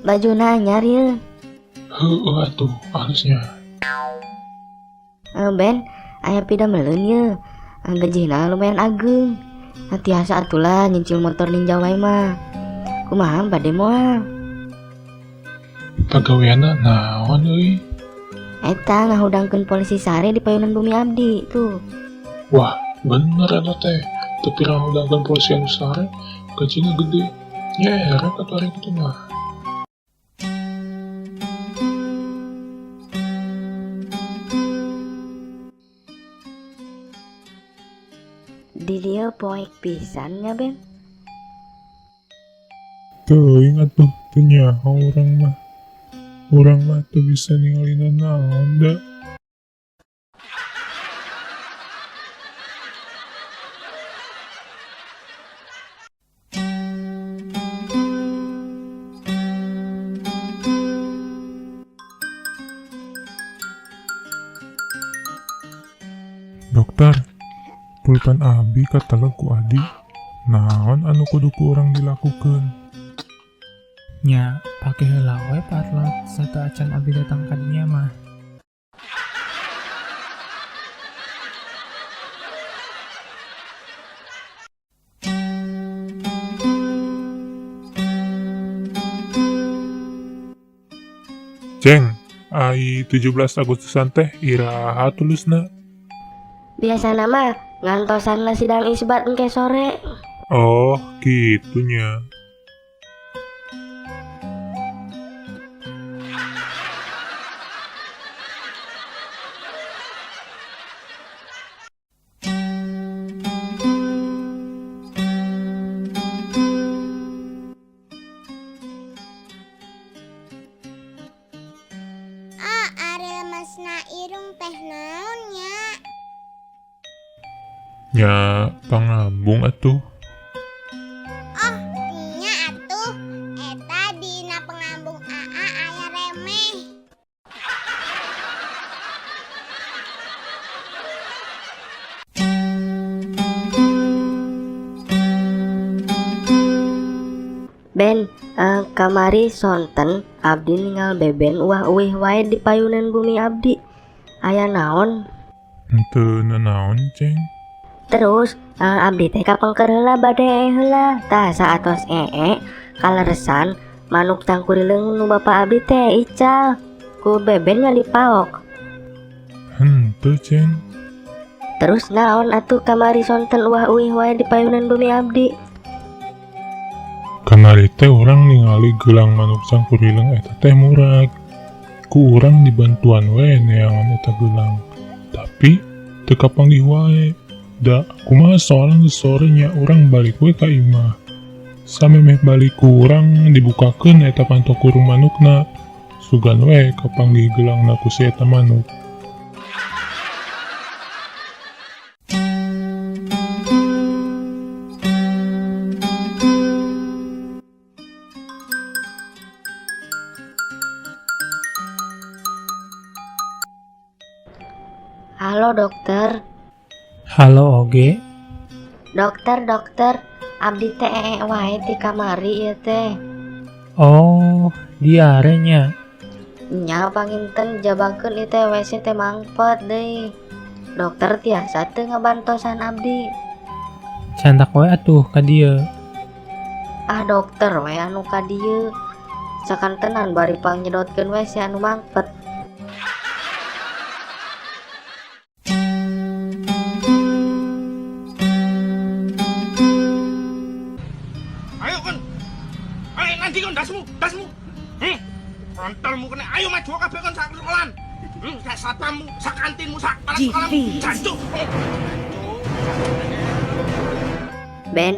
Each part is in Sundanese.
Bajuna anyar yeuh. Heueuh atuh, alus nya. Ben, aya pidameleun yeuh. Gajihna lumayan ageung. Tiasa atulah nyicil motor Ninja wae mah. Kumaha bade moal? Pagaweanna naon euy? Eta ngahudangkeun polisi sare di payunan bumi abdi tuh. Wah, bener eta teh. Tapi ngahudangkeun polisi anu sare, gajina gede. Nya erek atuh ari kitu mah. Di dieu poek pisan nya, Ben. Teuing atuh, teu nyaho urang mah. Urang mah teu bisa ningali nanaon da. Dokter, pulpen abi kateleg ku adi. Naon anu kudu ku urang dilakukeun? Nya, pake heula we parlot sateuacan abi datang ka dinya mah. Ceng, ai 17 Agustusan teh iraha tulusna? Biasana mah ngantosan sidang isbat engke sore. Oh, kitunya. Ah, ari lemesna irung teh naon nya? Nya pangambung atuh. Oh, nya atuh. Eta dina pangambung aa aya remeh. Ben, kamari sonten abdi ningal Beben uwah-uwih wae di payunan bumi abdi. Aya naon? Henteu nanaon, Ceng. Terus abdi teh kapengker heula bade ee heula. Tah saatos ee kaleresan manuk cangkurileung nu bapa abdi teh ical ku Beben nya dipaok. Henteu, Ceng. Terus naon atuh kamari sonten uwah-uwih wae di payunan bumi abdi? Kamari teh urang ningali gelang manuk cangkurileung eta teh murag. Ku urang dibantuan we neangan eta gelang. Tapi teu kapanggih wae. Da kumaha soalna geus sore nya urang balik we ka imah. Samemeh balik ku urang dibukakeun eta panto kurung manukna. Sugan we kapanggih gelangna ku si eta manuk. Halo dokter. Halo oge. Dokter, dokter, abdi teh ee wae ti kamari ieu teh. Oh, diare nya. Nya panginten jabakeun ieu teh WC teh mangpet deui. Dokter tiasa teu ngabantosan abdi? Candak we atuh ka dieu. Ah dokter we anu ka dieu. Sakantenan bari pangnyedotkeun WC anu mangpet. Ayo kon. Ayo nanti kon dasmu, dasmu. Kontolmu kena. Ayo maju kabeh kon sak sekolahan. Sak satpammu, sak kantinmu, sak kepala sekolahmu. Jancuk. Ben,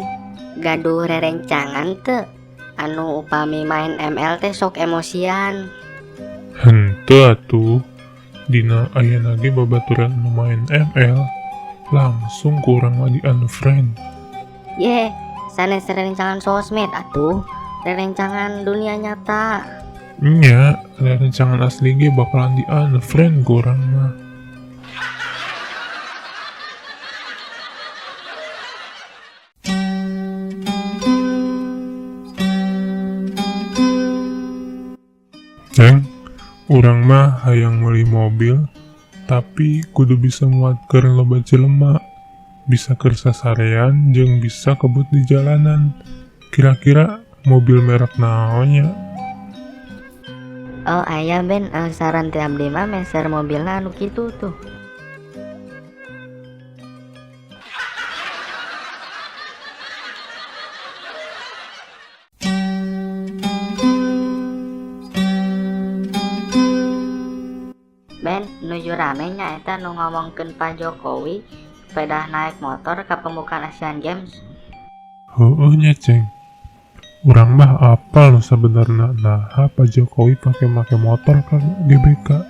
gaduh rerencangan teu? Anu upami main ML teh sok emosian. Henteu atuh. Dina ayeuna ge babaturan anu main ML langsung ku urang mah di unfriend. Ye, sanes rerencangan sosmed atuh, rerencangan dunia nyata. Nya, rerencangan asli ge bakalan di unfriend ku urang mah. Urang mah hayang meuli mobil, tapi kudu bisa muatkeun loba jelema, bisa keur sasarean jeung bisa kebut di jalanan. Kira-kira mobil merek naon nya? Oh aya Ben, saran ti abdi mah meser mobilna anu kitu tuh. Ben, nuju rame nya eta nu ngomongkeun Pak Jokowi pedah naik motor ka pembukaan Asian Games. Heueuh nya Ceng. Urang mah apal nu sabenerna naha Pak Jokowi pake-make motor ka GBK.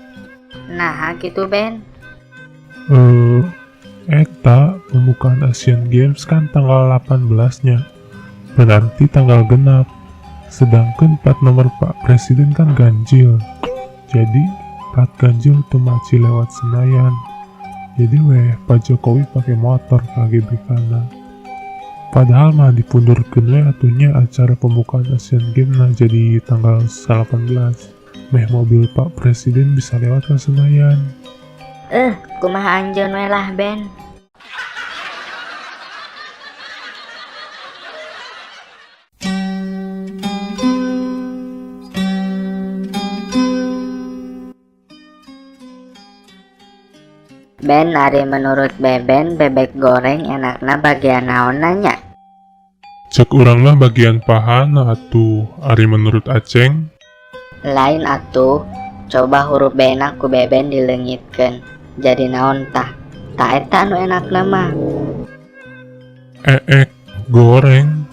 Naha kitu Ben? Eta pembukaan Asian Games kan tanggal 18 nya. Berarti tanggal genap. Sedangkan plat nomor Pak Presiden kan ganjil. Jadi plat ganjil teu maci lewat Senayan. Jadi weh Pak Jokowi pakai motor ka GBK na. Padahal mah dipundurkeun we atunya acara pembukaan Asian Games na jadi tanggal 18. Meh mobil Pak Presiden bisa lewat ke Senayan. Kumaha anjeun we lah Ben. Ben, ari menurut Beben, bebek goreng enakna bagian naon nanya? Cek urang mah bagian pahana atuh, ari menurut Aceng? Lain atuh, coba huruf B na ku Beben dileungitkeun. Jadi naon tah? Tah eta anu enakna mah. Eek, goreng.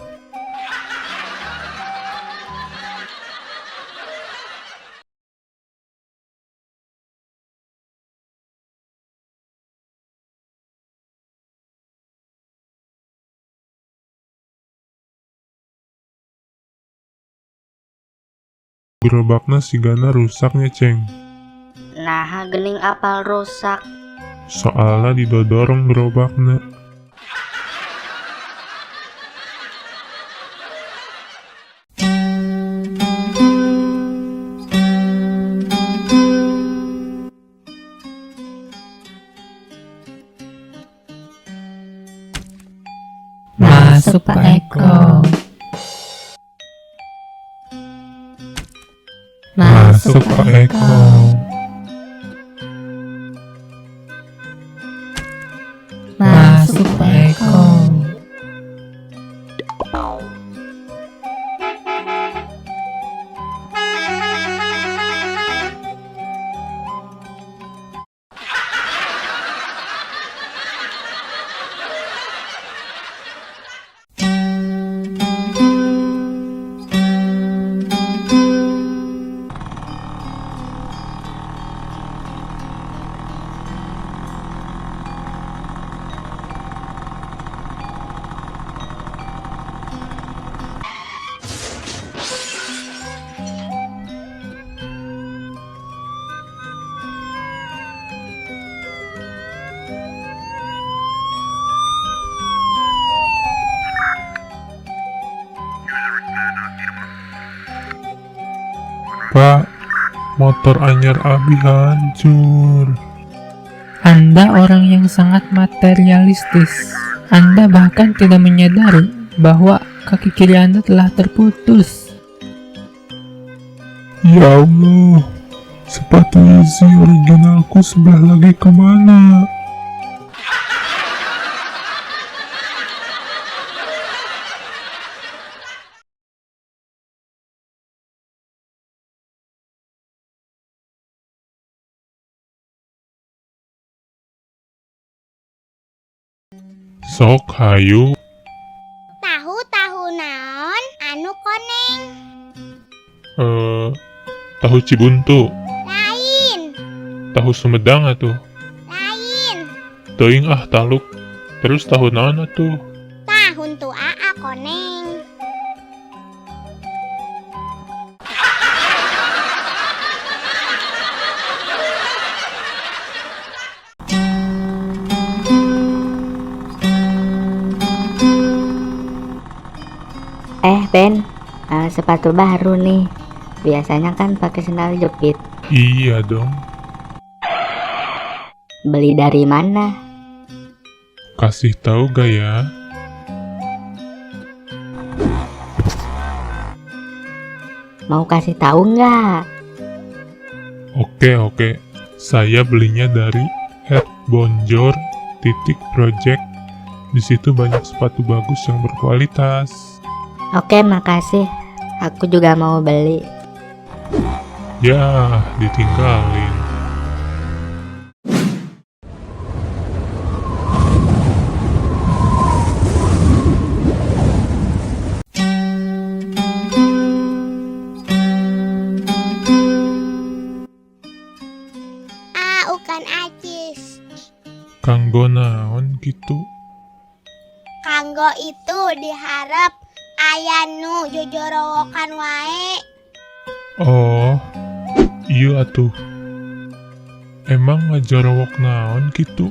Gerobakna sigana rusaknya Ceng. Naha gening apal rusak. Soalna didodorong gerobakna. Masuk Pak Eko. Masuk Pak Eko. Masuk Pak Eko. Pak, motor anyar abi hancur. Anda orang yang sangat materialistis. Anda bahkan tidak menyadari bahwa kaki kiri Anda telah terputus. Ya Allah, sepatu Yeezy originalku sebelah lagi kemana? Sok hayu. Tahu-tahu naon anu koneng? Tahu Cibuntu. Lain. Tahu Sumedang atuh. Lain. Teuing ah taluk. Terus tahu naon atuh? Tahun tu aa koneng. Ben, sepatu baru nih. Biasanya kan pakai sendal jepit. Iya dong. Beli dari mana? Kasih tahu gak ya? Mau kasih tahu nggak? Oke, oke. Saya belinya dari @bonjor.project. Di situ banyak sepatu bagus yang berkualitas. Oke, makasih. Aku juga mau beli. Ya, ditinggalin. Ah, ukan acis. Kanggo naon gitu. Kanggo itu diharap aya nu jojorowokan wae. Oh, iya atuh. Emang ngajorowok naon gitu?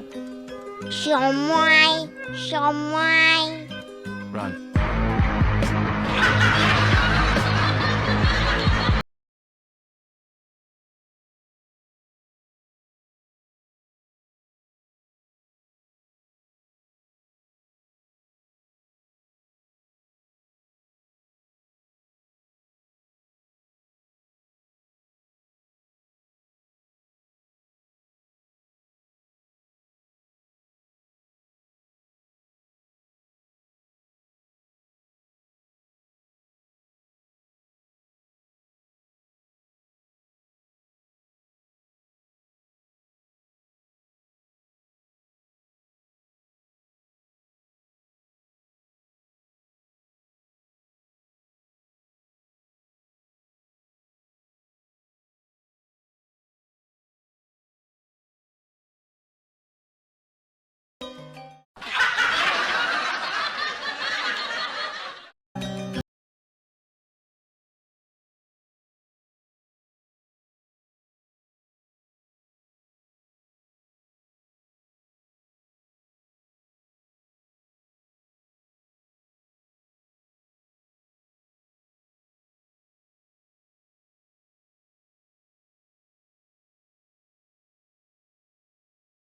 Siomay, siomay. Run.